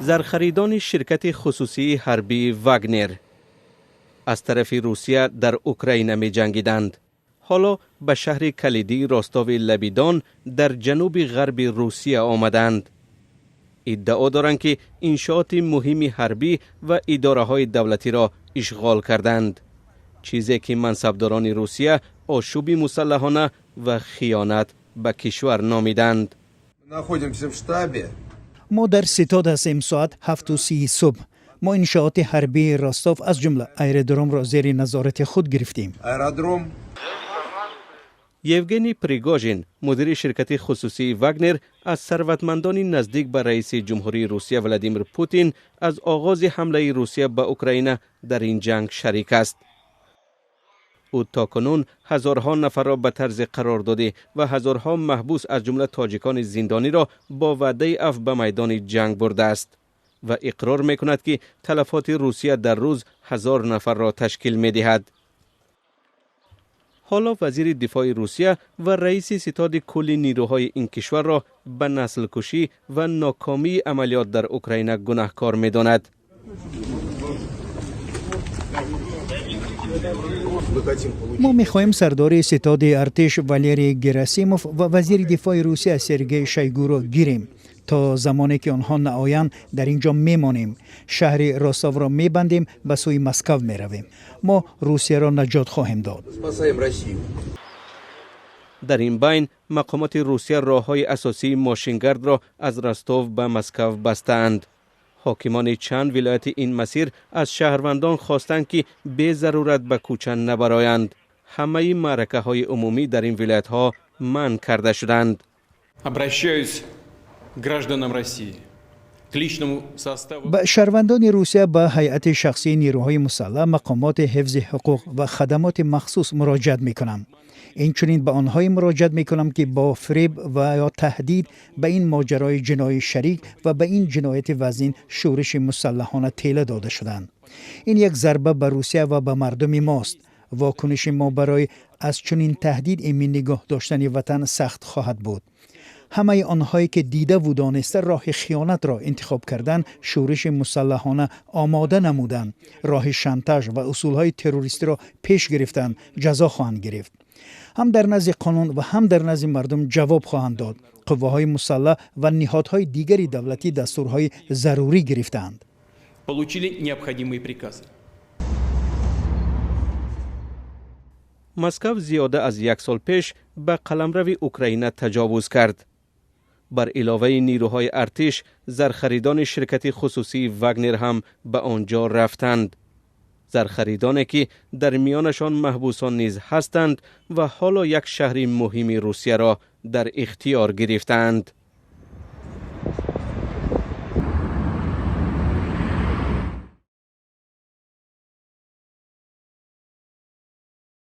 Зархаридони ширкати хусусии ҳарбии Вагнер аз тарафи Русия дар Украина меҷангиданд. Ҳоло ба шаҳри калидии Ростови лаби Дон дар ҷануби ғарби Русия омаданд. Иддао доранд, ки иншооти муҳими ҳарбӣ ва идораҳои давлатиро ишғол карданд, чизе ки мансабдорони Русия ошӯби мусаллаҳона ва хиёнат ба кишвар номиданд. Находимся в штабе. Мо дар ситод ҳастем. Соат 7:30 субҳ. Мо иншооти ҳарбии Ростов, аз ҷумла аэродромро зери назорати худ гирифтем. Аэродром. Евгений Пригожин, мудири ширкати хусусии Вагнер, аз сарватмандони наздик ба раиси ҷумҳурии Русия Владимир Путин, аз оғози ҳамлаи Русия ба Украина дар ин ҷанг шарик аст. Ӯ то кунун ҳазорҳо нафарро ба тарзи қарордодӣ ва ҳазорҳо маҳбус, аз ҷумла тоҷикони зиндониро бо ваъдаи афв ба майдони ҷанг бурдааст ва иқрор мекунад, ки талафоти Русия дар рӯз 1000 нафарро ташкил медиҳад. Ҳоло вазири дифои Русия ва раиси ситоди кулли нирӯҳои ин кишварро ба наслкушӣ ва нокомии амалиёт дар Украина гунаҳкор медонад. Мо мехоҳем сардори ситоди артиш Валерий Герасимов ва вазири дифои Русия Сергей Шойгуро гирем. То замоне ки онҳо наоянд, дар ин ҷо мемонем. Шаҳри Ростовро мебандем, ба сӯи Москав меравем. Мо Русияро наҷот хоҳем дод. Спасаем Россию. Дар ин байн мақомоти Русия роҳҳои асосии мошингардро аз Ростов ба Москав бастаанд. Ҳокимони чанд вилояти ин масир аз шаҳрвандон хостанд, ки безарурат ба кӯча набароянд. Ҳамаи маъракаҳои умумӣ дар ин вилоятҳо манъ карда шуданд. Обращаюсь к гражданам России, к личному составу. Ба шаҳрвандони Русия, ба ҳайати шахсии нирӯҳои мусаллаҳ, мақомоти ҳифзи ҳуқуқ ва хадамоти махсус муроҷиат мекунам. Инчунин ба онҳое муроҷиат мекунам, ки бо фиреб ва ё таҳдид ба ин моҷарои ҷиноӣ шарик ва ба ин ҷинояти вазнин, шӯриши мусаллаҳона, тела дода шуданд. Ин як зарба ба Русия ва ба мардуми мост. Вокуниши мо барои аз чунин таҳдид эмин нигоҳ доштани ватан сахт хоҳад буд. Ҳамаи онҳое ки дидаву дониста роҳи хиёнатро интихоб карданд, шӯриши мусаллаҳона омода намуданд, роҳи шантаж ва усулҳои террористиро пеш гирифтанд, ҷазо хоҳанд гирифт. Ҳам дар назди қонун ва ҳам дар назди мардум ҷавоб хоҳанд дод. Қувваҳои мусаллаҳ ва ниҳодҳои дигари давлатӣ дастурҳои зарурӣ гирифтаанд. Получили необходимые приказы. Москав зиёда аз як сол пеш ба қаламрави Украина таҷовуз кард. Бар иловаи нирӯҳои артиш, зархаридони ширкати хусусии Вагнер ҳам ба он ҷо рафтанд. Зархаридоне ки дар миёнашон маҳбусон низ ҳастанд ва ҳоло як шаҳри муҳими Русияро дар ихтиёр гирифтаанд.